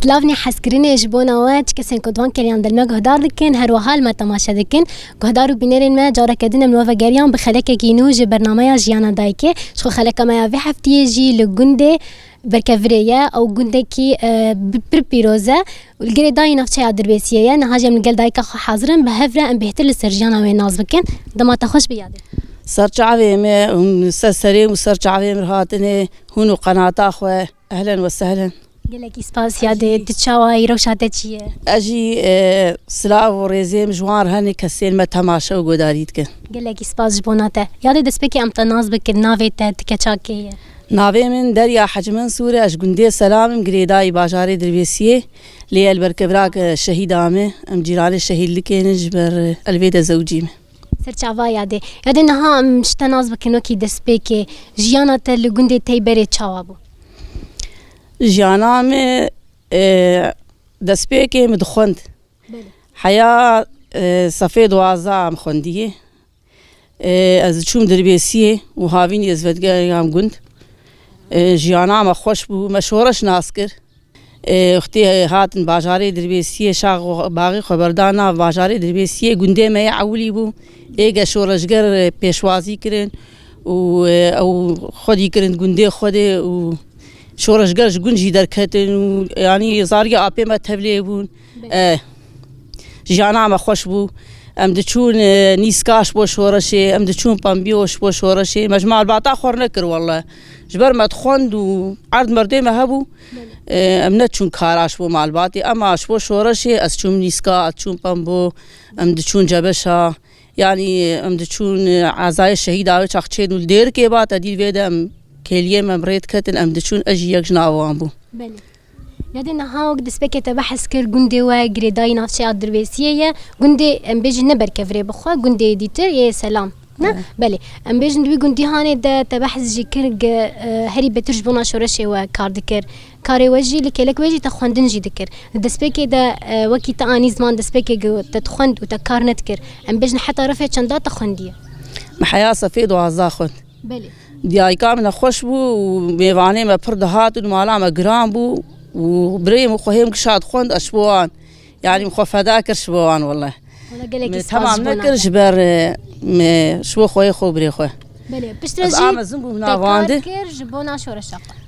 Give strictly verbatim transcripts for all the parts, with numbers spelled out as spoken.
Lavnî hezkirinê ji bona we, çi kesên ku di van kêliyan de li me guhdar dikin, her wiha li me temaşe dikin. Guhdar û bînerên me, careke din em li we vegeriyan bi xelekekî nû ji bernameya Jiyana Dayikê. Ji xwe xeleka me ya vê heftiyê jî li gundê Berkevirê ye. Ew gundekî, e, bi-, pir pîroz e û li girêdayî navçeya Dirbêsiyê ye. Niha jî em li gel dayika xwe hazir in. Bi hev re em bêhtir li ser jiyana wê nas bikin. Dema te xweş be yadê. Ser çavê me, hûn ser serê û ser çavê min hatinê, hûn û qenata xwe. Ehlen we sehlen. Gelekî spas yadê, tu çawa yî, rewşa te çi ye? Ez jî, e, silav û rêzê min ji wan re hene kesên me temaşe û guhdarî dikin. Gelekî spas ji bona te. Yadê destpêkê em te nas bikin, navê te, tu keça kê ye? Navê min Derya Hecî Mensûr e, ez ji gundê Selam im, girêdayî bajarê Dirbêsiyê. Lê ez li ber kevirake şehîda me, em cîranê şehîdlikê ne, ji ber ez li vê de zewicî me. Ser çava yadê. Yadê niha em ji te nas bikin wekî destpêkê. Jiyana te li gundê Teyberê çawa bû? Jiyana me, e, destpêkê min dixwend. Belê. Heya, e, sefê duwazdeh em xwendiyê. E, ez diçûm Dirbêsiyê û havînî ez vedigiham gund. E, jiyana me xweş bû, me şoreş nas kir. E, wextê hatin bajarê Dirbêsiyê, şax baxê xwe berda nav bajarê Dirbêsiyê, gundê me yê ewilî bû. Êge şoreşger, e, pêşwazî kirin û, e, ew xwedî kirin gundê xwe de û şoreşger ji gund jî derketin û, yanî, zariya apê me tevlê bûn. Belê. E, jiyana me xweş bû. Em diçûn, e, nîska ji bo şoreşê, em diçûn pembiyo ji bo şoreşê. Me ji malbata xwe re nekir welle. Ji ber me dixwend û erd merdê me hebû. Belê. E, em neçûn kara ji bo malbatê, ema ji bo şoreşê ez çûm nîska, ez çûm pembo, em diçûn cebeşa. Yanî em diçûn, e, ezayê şehîda wê çax çêdin û li Dêrikê ba, te dî vê de em kêliyê me em rê diketin, em diçûn, ez jî yek ji nav wan bûm. Belê. Yadê niha wek destpêkê te behs kir, gundê we girêdayî navçeya Dirbêsiyê ye. Gundê, em bêjin ne Berkevirê bi xwe, gundê dîtir yê Selam. Ne? Evet. Belê. Em bêjin di wî gundîhanê de te behs jî kir, ge, e, herî bêtir ji bona şoreşê we kar dikir. Karê we jî li kêlek wê jî te xwendin jî dikir. Di destpêkê de, e, wekî te anî ziman destpêkê ge te dixwend û te kar nedikir. Em bêjin heta refê çenda te xwendiye? Me heya sefê duwazdeh xwend. Belê. Diyayika min nexweş bû û mêvanê me pir dihatin û mala me giran bû û birê min xwe hê min kişa dixwend ez ji bo wan. Yanî min xwe feda kir ji bo wan wele. Wele gelekî spas ji bo te. Me temam nekir ji ber, e, me ji bo xweyê xwe û birê xwe. Belê, piştre jî te kar kir, ji bo navandê. Ez a mezin bûm navandê.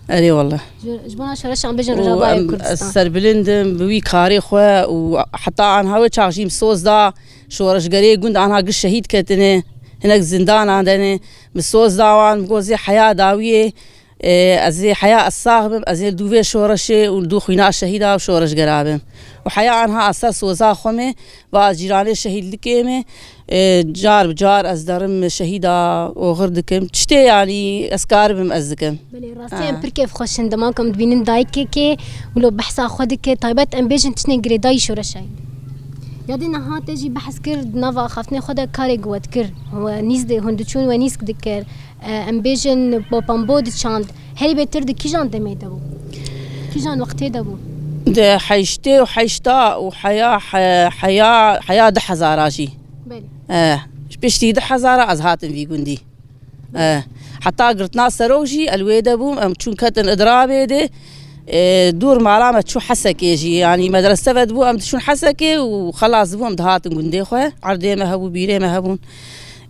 Erê wele. Ji, ji bona şoreşa em bêjin Rojavayê Kurdistan. Û em, ez serbilind im bi wî karê xwe û heta anha wê çax jî min soz da şoreşgerê gund anha giş şehîd ketine, hinek zindanan de ne. Min soz da wan, min got zê heya dawiyê, e, ez ê heya ez sax bim, ez ê li dû vê şoreşê û li dû xwîna şehîda û şoreşgera bim. Û heya anha ez ser soza xwe me, va ez cîranê şehîdlikê me, e, car bi car ez derim şehîda oxir dikim. Tiştê, yanî, ez karibim ez dikim. Belê, rastî em pir kêfxweş in dema ku em dibînin dayikekê wilo behsa xwe dike, taybet em bêjin tiştên girêdayî şoreşa ye. Yadê niha te jî behs kir, di nava axaftinê xwe de karê ku we dikir. We nîsk di, hûn diçûn we nîsk dikir. E, em bêjin bo pembo diçand. Herî bêtir di kîjan demê de bû? Kîjan wextê de bû? Di heştê û heşta û heya, he-, heya, heya du hezara jî. Belê. E, piştî du hezara ez hatim vî gundî. E, heta girtina serok jî el wê de bûm, em çûn ketin Idrabê de. E, dûr mala me çû Hesekê jî, yanî medrese vedibû, em diçûn Hesekê û xelas dibû, em dihatin gundê xwe. Erdê me hebû, bîrê me hebûn.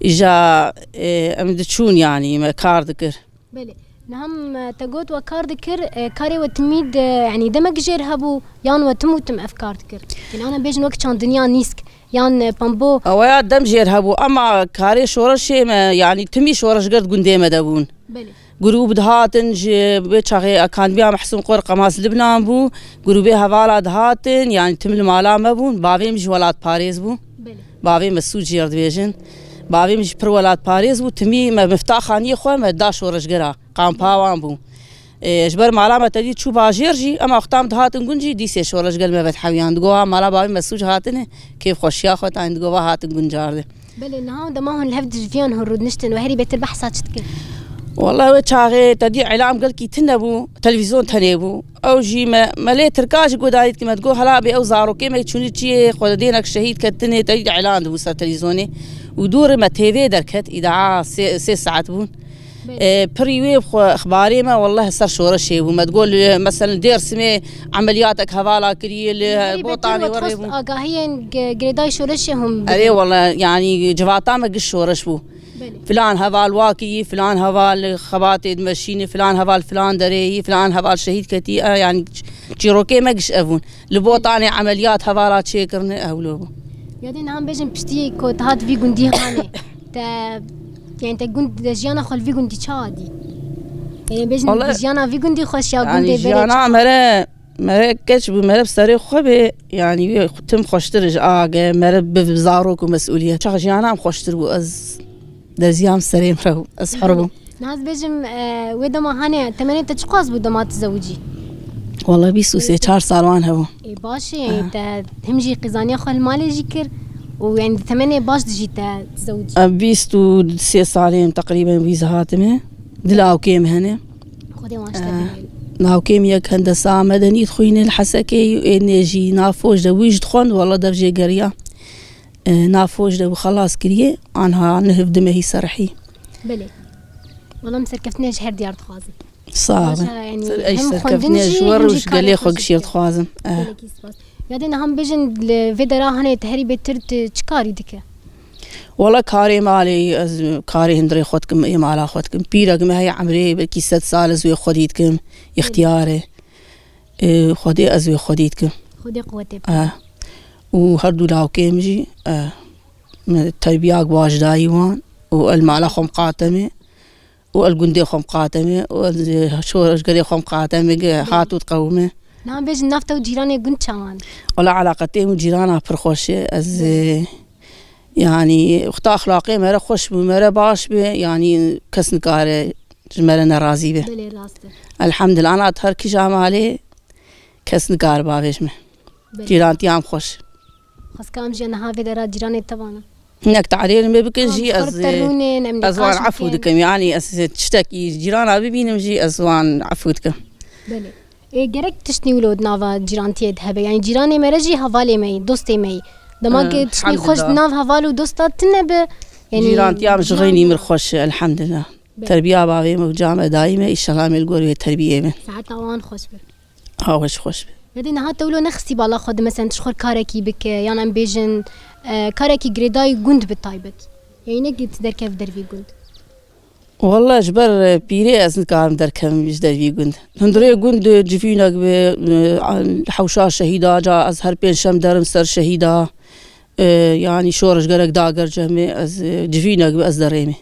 Îja, e, em diçûn, yanî me kar dikir. Belê. Niha, e, te got we kar dikir, e, karê we timî de, yanî demek jêr hebû, yan we tim û tim ev kar dikir? Yanî ana bêjin wek çandiniya nîsk, yan, e, pembo. Ew ya dem jêr hebû, ema karê şoreşê me, yanî timî şoreşger di gundê me de bûn. Belê. Grûb dihatin ji wê çaxê Akademiya Mehsûn Qor Qemas Libnan bû. Grûbê hevala dihatin, yanî tim li mala me bûn. Bavê min jî welatparêz bû. Belê. Bavê Mesûd jî dibêjin. Bavê min jî pir welatparêz bû. Timî me miftaxaniyê xwe me da şoreşgera. Kampa wan bû. Ê, ji ber mala me tedî çû bajêr jî, ema wexta em dihatin gund jî dîsê şoreşger me vedhewiyan. Digo ha mala bavê Mesûd hatine, kêfxweşiya xwe tayîn digo va hatin gund cardê. Belê, niha dema hûn li hev dijiviyan hûn rûdiniştin we herî bêtir behsa çi dikin? Wellahî wê çaxê tedî îlam gelkî tune bû, televîzyon tenê bû. Ew jî me, me lê tirka jî guhdarî dikin, me digot hela bê ew zarokê me çûnî çiyê, xwedê dênek şehîd ketine, tedî îlan dibû ser televîzyonê. Û dûrê me T V derket, îda sê, sê saet bûn. Belê. E, pirî wê xwe, exbarê me, welleh ser şoreşê bû. Me digot, li, meselen, Dêrsimê emeliyatek hevala kiriye, li Herî Botanê Betir we werê dixwest bû. Agahiyên ge-, girêdayî şoreşê hûn bidin. Erê, welleh, yanî, civata me giş şoreş bû. Belê. Filan heval wa kiriye, filan heval xebatê dimeşîne, filan heval filan derê yî, filan heval şehîd ketî. E, yanî, çîrokê me giş ev bûn. Li Botanê emeliyat hevala çêkirine, ewlo bû. Ya dê niha em bêjin piştî ku te hat vî gundî hanê. Te, yani te gund, te jiyana xwe li vî gundî çawa dî? Yani bêjin Wala, jiyana vî gundî xweş ya yani gundê berê jiyana çawa? Mere, mere keç bû, mere bi serê xwe bê, yani wê tim xweştir ji a ge, mere bi zarok û mesûliyet. Çax jiyana em xweştir bû, ez derziyam serê min re bû, ez hur bûm. Niha ez bêjim, e, wê dema hanê, temenê te çiqas bû dema tu zewicî? Wala bîst û sê çar sal wan hebû. Ê, baş e, yani te him jî qîzaniya xwe li malê jî kir û yani di temenê baş de jî te zewicî. Em bîst û sê salê em teqrîben wî zihatime. Di lawkê min hene. Xwedê wan ji te Eh, bimînin. Lawkê min yek hendesa medenî dixwîne li Hesekê û ênê jî nafoj de wî jî dixwend, wala dev jê geriya. Eh, nafoj de wî xelas kiriye, anha nihiv dimehî serhî. Belê. Wala em serkeftinê ji her diyar dixwazin. Sağ olun. Baş e, yani Ser eş hem serkeftinê xwendin jî, ji we hem rû jî ji gelê karê xwe xwe gişîr jî dike. Dixwazim. Eh. Gelekî spas. Ya dê niha em bêjin li vê dera hanê te herî bêtir tu çi karî dike? Wala karê malê, ez karê hundirê xwe dikim, ê mala xwe dikim. Pîrek me heye emrê belkî sed sal ez wê xwedî dikim, ixtiyar e. Ê, xwedê ez wê xwedî dikim. Xwedê quwetê bide. Eh. Û her du lawkê min jî, eh, min terbiyak baş dayî wan û el mala xwe miqateme. û el gundê xwe miqateme û el şoreşgerê xwe miqateme, ge hat û diqewime. Niha bêjin nav te û cîranê gund çawan? Wala elaqetê min cîrana pir xweş e. Ez, e, yanî, wexta exlaqê mere xweş bû, mere baş bê, yanî, kes nikare ji mere nerazî be. Belê, rast e. Elhamdulillah, ana her kija malê kes nikare bavêj me. Belê. Cîrantiya em xweş. Xwezka em jî niha vê dera cîranê te vana. Hinek te'rêr me bikin jî ez, ez wan efû dikim. Yanî ez tiştekî cîrana bibînim jî ez wan efû dikim. Belê. Ê, gerek tiştî wilo di nava cîrantiyê de hebe. Yanî cîranê me re jî hevalê me yî, dostê me yî. Dema ku tiştî xweş di nav heval û dosta tune be, yanî cîrantiya min ji xeynî min xweş e, elhamdulillah. Belê. Terbiya bavê me û ca me dayî me, îşellah me li gor wê terbiyê bin. Saeta wan xweş be. Awe ji xweş be. Yadê niha te wilo nexistî bala xwe de, mesen, tu ji xwe karekî bike, yan em bêjin, e, karekî girêdayî gund bi taybet? Yanî ne ki tu derkev dervî gund? Walla ji ber, e, pîrê ez nikarim derkevim ji dervî gund. Hundirê gund, e, civînek bi, e, hewşa şehîda, ca ez her pênc şem derim ser şehîda. E, yanî şoreşgerek dager cemê, ez, e, civînek bi ez derêmê.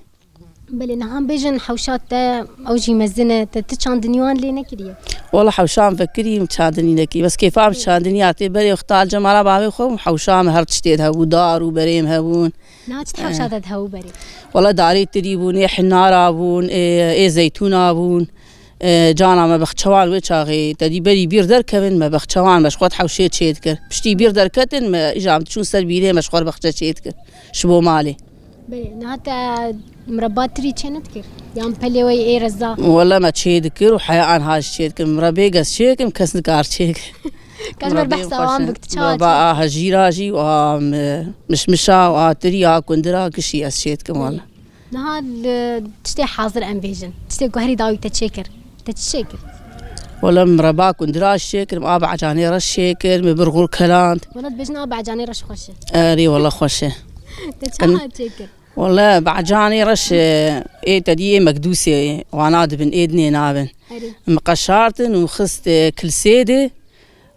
Belê, niha bêjin hewşa te, ew jî mezin e, te ti çandinî wan lê nekiriye? Wala hewşa min vekirî, min çandinî nekirî. Bes kêfa min çandinî ya tê berê wexta li cem mala bavê xwe bûm, hewşa min her tiştê de hebû, dar û berê min hebûn. Niha çi hewşa te de hebû berê? Wala darê tirî bûn, ê hinara bûn, ê, ê zeytûna bûn. Ê, cana me bexçewan wê çaxê, te dî berî bîr derkevin, me bexçewan me ji xwe hewşê çê dikir. Piştî bîr derketin, me îja em diçûn ser bîrê me ji xwe bexçe çê dikir. Ji bo malê. Belê, niha te mireba tirî çê nedikir? Yan pelê we yê reza? Wele me çê dikir û heya anha jî çê dikim. Mirebê gez çê kim, kes nikar çê kim. Ka ji ber behsa wan bik, tu çawa çê? Mireba a hejîra jî û a mi-, mişmişa û a tirî a kundira gişî ez çê dikim wele. Niha li tiştê hazir em bêjin. Tiştê ku herî dawî te çê kir. Te çi çêkir? Wele min mireba kundira jî çêkir, min a be'canê reş çêkir, min birxûr keland. Wele dibêjin a be'canê reş xweş e. Erê, wele xweş e. Te çawa çêkir? Wele be'canê reş, e, ê te dî ê mekdûsê wana dibin, ê dinê nabin. Erê. Min qeşartin û xist, e, kilsê de.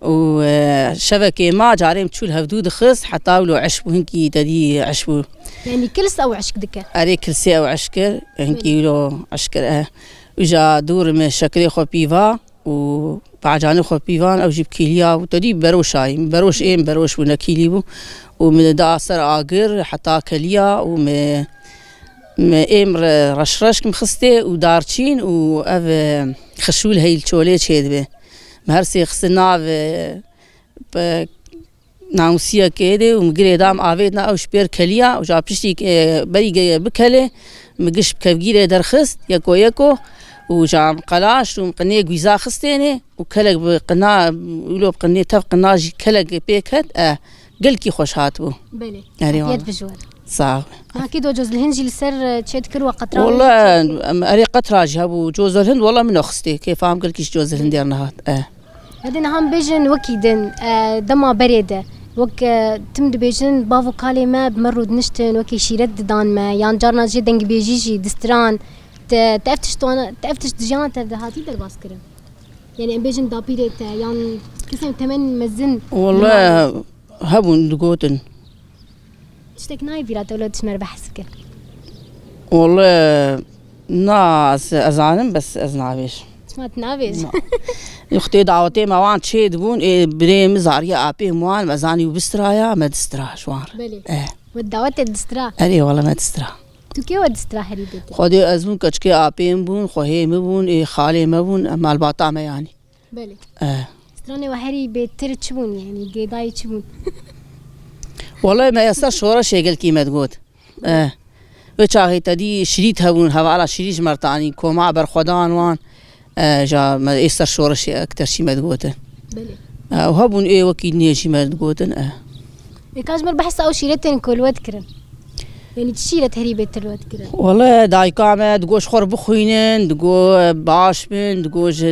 Û, e, şevekê ma carê min çû li hevdû dixist, heta wilo eşk bû, hinkî te dî eşk bû. Yanî kils ew eşk dike? Erê, kilsê ew eşk kir, hinkî wilo eşk kir, e. Uca dûr min şekerê xwe pîva û be'canê xwe pîvan, ew jî bi kîliya û te dî beroşayî. Beroş êm, beroş bû, ne kîlî bû. Û min da ser agir heta keliya û min, min êm re reş reş kim xistê û darçîn û ev, e, xişûl heyl çolê çê dibe. Me her sê xistin nav, e, bi namûsiyekê de û min girê da, min avêtina ew ji pêr keliya û ja piştî, e, berî ge-, bikele, min giş bi kevgîrê derxist, yeko yeko, û ja min qelaş û min qinê gwîza xistêne û kelek bi qina, wilo bi qinê, tev qina jî kelek pê ket, e, gelkî xweş hatibû. Belê. Erê, afiyet wala. Bi ji we re. Sax be. Nakî do cozlihîn jî li ser, e, çê dikir we qetra? Wala, em, erê qetra jî hebû. Cozlihîn wala min xistê. Kêfa min gelkî ji cozlihîn dêr nehat. E. Hadi niha em bêjin wekî din, e, dema berê de. Wek, e, tim dibêjin, bav û kalê me bi me rûdiniştin, wekî şîret didan me, yan carna jê dengbêjî jî distiran. Te, te ev tişt wana, te ev tişt di jiyana te de hatî derbas kirin? Yani em bêjin dapîrê te, yan kesên temen mezin. Wala hebûn digotin. Tiştek nayê bîra te wilo tu ji me re behs bike? Wele na ez, ez zanim bes ez nabêjim. Çima tu nabêjî? Na. Yuxtê dawetê me wan çê dibûn, ê birê min zariya apê min wan, me zanî û bistiraya, me distira ji wan re. Belê. Eh. We dawetê distira? Erê wele me distira. Tu kê we distira herî bêtir? Xwedê ez bûn keçikê apê min bûn, xwehê min bûn, ê xalê me bûn, malbata me yanî. Belê. Eh. Stranê we herî bêtir çi bûn, yanî gêdayî çi bûn? Wele me esta şoreşê gelkî me digot. Eh. Wê çaxê te dî şirît hebûn, hevala şirît ji me re tanî, koma berxwedan wan. Eh, ja me ê ser şoreşê ekter şî me digotin. Belê. Eh, û hebûn ê wekî nêjî me digotin, eh. Ê ka ji me re behsa ew şîretên ku li we dikirin? Yanî çi şîret herî bêtir li we dikirin? Wele dayika me digot ji xwe re bixwînin, digot baş bin, digot ji,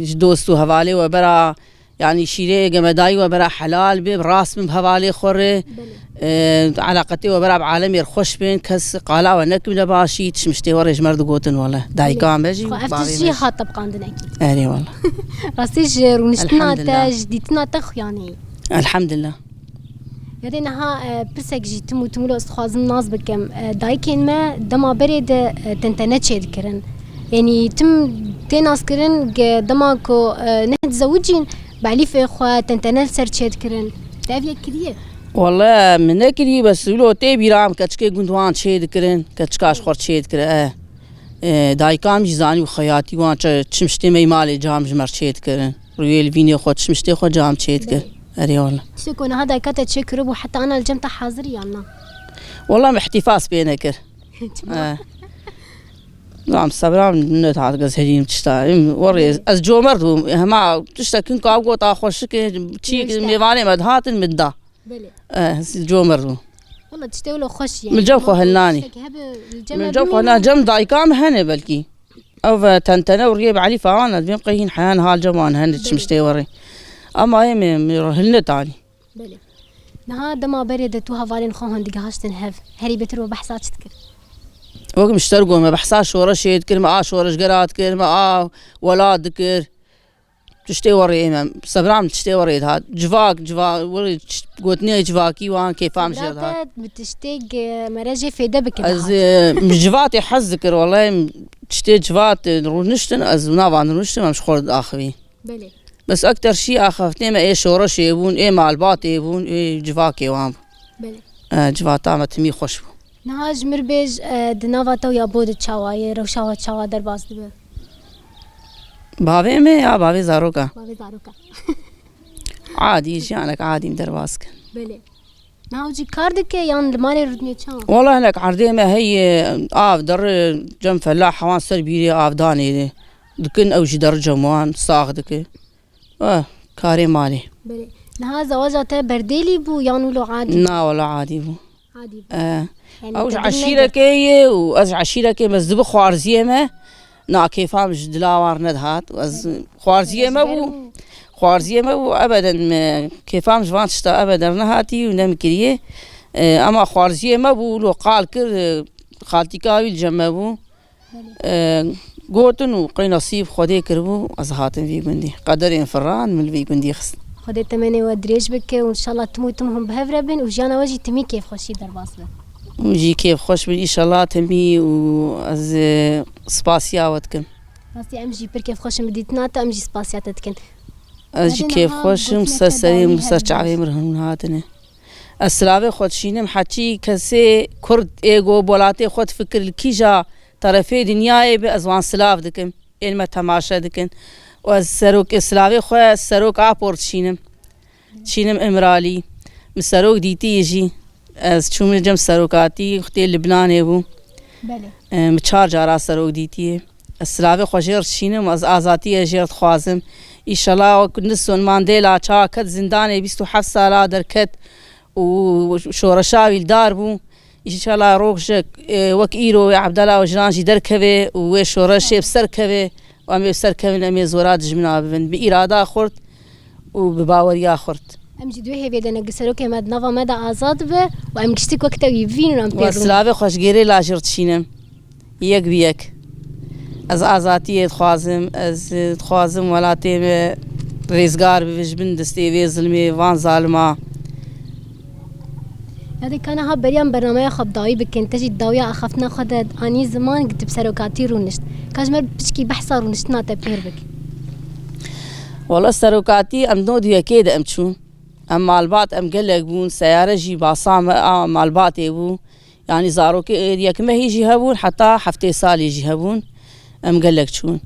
ji dost û hevalê we bera, yanî şîrê gemedayî we bera helal be, rast bin bi hevalê xwe re. Belê. E, eleqetê we bera bi alemê re xweş bin, kes qala we nekim nebaşî, tişt miştê we re ji me re digotin wele. Dayika me jî, bavê me jî. Xwe ev tişt jî hat tebqandin ekîd. Erê wele. Rastî ji rûniştina te, Elhamdulillah. Ji dîtina te xuyanî. Elhamdulillah. Yadê niha, e, pirsek jî tim û tim wilo ez dixwazim nas bikim. E, dayikên me dema berê de, e, tentene çêdikirin. Yanî tim tê naskirin ge dema ku, e, neh dizewicîn, bi elîfê xwe tentene li ser çêdikirin. Te ev yek kiriye? Wele min nekiriye, bes wilo tê bîra min keçikê gund wan çêdikirin, keçika ji xwe çêdikirin, e. E, dayika min jî zanî û xeyatî wan çi, çi miştê me yê malê cam ji me re çêdikirin. Rûyê li vînê xwe, çi miştê xwe cam çêdike. Belê. Erê wele. Tiştê ku niha dayika te çêkiribû, heta ana li cem te hazir yan na? Wele min îhtîfas pê nekir. Çima? Eh. Zam sebra min nedihat ez herîm tişta. Em, werê, belê, ez comerd bûm. Hema tiştek hin ka gota xweşik e, çî, belê, işte, mêvanê me dihatin min da. Belê. Eh, ez comerd bûm. Wela tiştê wilo xweş ye. Min cem xwe hilnanî. Tiştek hebe li cem, min cem xwe hilnanî. Cem dayika min hene belkî. Ev tentene û riyê bi elîfa wan e, dibêm qey hîn heyan hal cem wan hene, belê, çi miştê werê. Ama em ê, em ê hilne tanî. Belê. Niha dema berê de tu hevalên xwe hûn digihaştin hev, herî bêtir we behsa çi dikir? Wek min ji te re got, me behsa şoreşê dikir, me a şoreşgera dikir, me a welat dikir. Tiştê werê ê me, sebra min tiştê werê dihat. Civak, civa-, werê ç-, gotinê civakî wan kêfa min jê re dihat. Sebra te bi tiştê ge-, mere jê fêde bike dihat. Ez, e, min ji civatê hez dikir, wele tiştê civat, e, rûniştin, ez nav wan rûniştim, em ji xwe re diaxivî. Belê. Bes ekter şî axaftinê me ê şoreşê bûn, ê malbatê bûn, ê civakê wan bûn. Belê. E, civata me timî xweş bû. Niha ji mir bêj, e, di nava te û ya bo de çawa ye, rewşa we çawa derbas dibe? Bavê me ya bavê zaroka? Bavê zaroka. Adî, jiyanek adî min derbas kir. Belê. Niha ew jî kar dike yan li malê rûdinê çawa? Wela hinek erdê me heye, av deri cem felah hewan ser bîrê avdanê dikin, ew jî deri cem wan sax dike. Eh, karê malê. Belê. Niha zewaja te berdêlî bû yan wilo adî? Na, wela adî bû. Adî bû. Eh. Yani ew ji te din eşîrekê ye û ez ji eşîrekê me, ez dibi xwarziyê me. Na, kêfa min ji dila wan re nedihat. Ez, belê, xwarziyê me bû. Xwarziyê me bû, ebeden me, kêfa min ji van tişta ebeden nehatî û nemikiriye. Eh, ama xwarziyê me bû, wilo qal kir, eh, xaltîka wî li cem me bû. Belê. E, gotin û qey nesîb Xwedê kiribû, ez hatim vî gundî. Qederên firan min li vî gundî xist. Xwedê temenê we dirêj bike û înşallah tim û tim hûn bi hev re bin û jiyana we jî timî kêfxweşî derbas be. Hûn jî kêfxweş bin înşallah timî û ez, e, spasiya we dikim. Rastî em jî pir kêfxweş in bi dîtina te, em jî spasiya te dikin. Ez jî kêfxweş im, ser serê min, ser çavê min hûn hatine. Ez silavê xwe dişînim, heçî kesê Kurd ê go welatê xwe difikir li kîja terefê dinyayê be, ez wan silav dikim. Ên me temaşe dikin. Û ez serokê silavê xwe serok Apo re dişînim. Dişînim Îmralî. Min serok dîtî jî. Ez çûm li cem serokatî, wextê Libnanê bû. Belê. E, min çar cara serok dîtiye. Ez silavê xwe jê re dişînim, ez azatiyê jê re dixwazim. Înşallah wek Nelson Mandela çawa ket zindanê, bîst û heft sala derket û şoreşa wî li dar bû. Înşallah rojek, e, wek îro wê Ebdala Ocalan jî derkeve û wê şoreşê bi ser keve û em ê bi ser kevin, em ê zora dijmina bibin. Bi îrada xurt û bi baweriya xurt. Em jî di wê hêviyê de ne ku serokê me di nava me de azad be û em giştî wek te wî bibînin û em pê Wa rûn. Silavê xweşgêrê lajir dişînim. Yek bi yek. Ez azatiyê dixwazim, ez dixwazim welatê me rêzgar bibe ji bin destê vê zilmê, van zalima. Yadê ka niha beriya em bernameya xwe bi dawî bikin, te jî dawiya axaftina xwe de anî ziman, tu bi serokatî rûnişt. Ka ji me piçkî behsa rûniştina te pêr bik. Wala serokatî em no di yekê de em çûn. Em malbat, em gelek bûn, seyare jî basa me a malbatê bû. Yanî zarokê êriyek mehî jî hebûn, heta heftê salî jî hebûn. Em gelek çûn.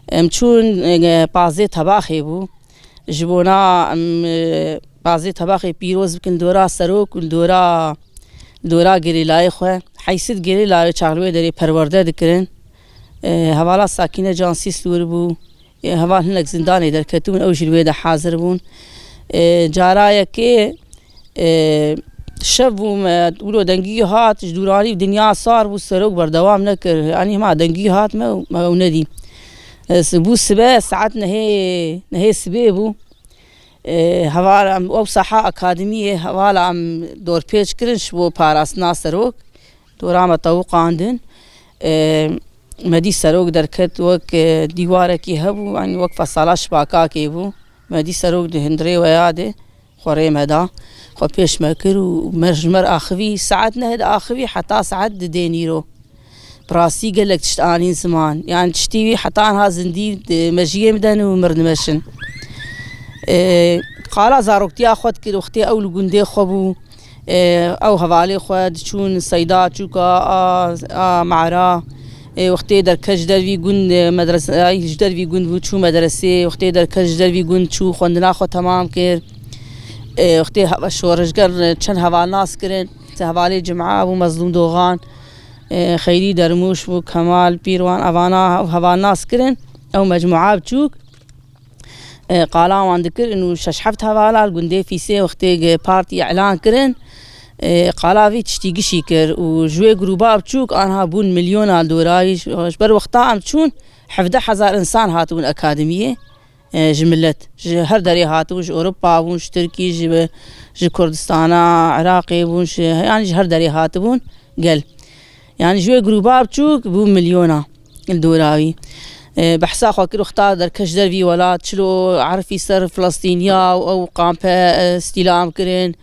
Em çûn, e, pazdeh tebaxê bû. Ji bona em, e, pazdeh tebaxê pîroz bikin li dora serok û li dora, li dora gerîlayê xwe. Heysit gerîlayê çaxlê wê derê perwerde dikirin. E, hevala Sakîne Cansîs li wir bû. Ê, heval hinek zindanê derketibûn, ew jî li wê de hazir bûn. Ê, cara yekê, ê, şev bû me, wilo dengî hat, ji dûranî dinya sar bû, serok berdewam nekir. Yanî hema dengî hat me, me ew nedî. Ê, s-, bû sibe, saet nehê, nehê sibê bû. Ê, heval em, ew saha akademiyê, hevala em dorpêç kirin ji bo parastina serok. Dora me tewiqandin. E, me dî serok derket wek, e, dîwarekî hebû, yanî wek fesala şibakakê bû. Me dî serok di hundirê weya de xwe rê me da. Xwe pêş me kir û me ji me re axivî. Saet nehê de axivî heta saet didê nîro. Bi rastî gelek tişt anîn ziman. Yanî tiştî wî heta niha zindî di mejiyê min de ne û mir dimeşin. E, qala zaroktiya xwe dikir, wextê ew li gundê xwe bû. Ê, ew hevalê xwe diçûn seyda çûka a, a mara. Ê, wextê derket ji dervî gund, e, medrese, ay, ji dervî gund bû, çû medresê. Wextê derket ji dervî gund çû, xwendina xwe temam kir. Ê, wextê he-, şoreşger, e, çend heval nas kirin. Hevalê Cuma bû, Mezlûm Doxan, e, Xeyrî Dermûş bû, Kemal Pîrwan, evana heval nas kirin. Ew mecmua biçûk. E, qala wan dikirin û şeş heft hevala li gundê Fîsê wextê ge partî îlan kirin, e, qala vî tiştî gişî kir û ji wê grûba biçûk anha bûn milyona dolarî. Ji, ji ber wexta em çûn hevdeh hezar insan hatibûn akademiyê, e, ji milet. Ji her derê hatibûn, ji Ewropa bûn, ji Tirkî, ji, ji Kurdistana Iraqê bûn, ji, yanî ji her derê hatibûn gel. Yanî ji wê grûba biçûk bû milyona li dora wî. E, behsa xwe kir, wexta derket ji dervî welat, çilo herfî ser Filistîniya û ew kampe, e, stîlam kirin.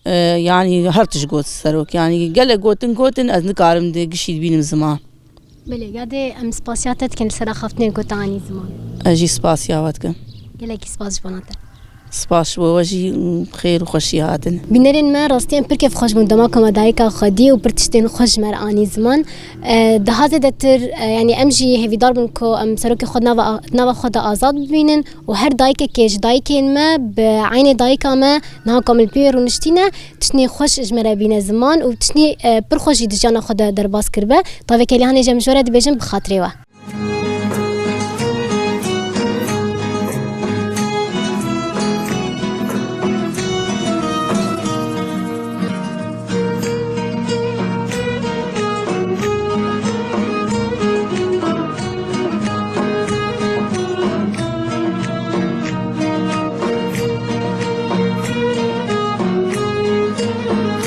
E, yanî her tişt got serok. Yanî gelek gotin, gotin, ez nikarim di gişî dibînim ziman. Belê, yadê em spasiya te dikin li ser axaftinên ku te anî ziman. Ez jî spasiya we dikim. Gelekî spas ji bona te. Spas ji bo we jî, xêr û xweşî hatin. Bînerên me, rastî em pir kêfxweş bûn dema ku me dayika xwe dî û pir tiştên xweş ji me re anî ziman. E, daha zêdetir, e, yanî em jî hêvîdar bûn ku em serokê xwe di nava, di nava xwe de azad bibînin û her dayikekê ji dayikên me bi eynê dayika me niha ku em li pê rûniştîne, tiştên xweş ji me re bîne ziman û tiştên, e, pir xweş jî di jiyana xwe de derbas kiribe. Tavê Kelihanê jî em ji we re dibêjin bi xatirê we.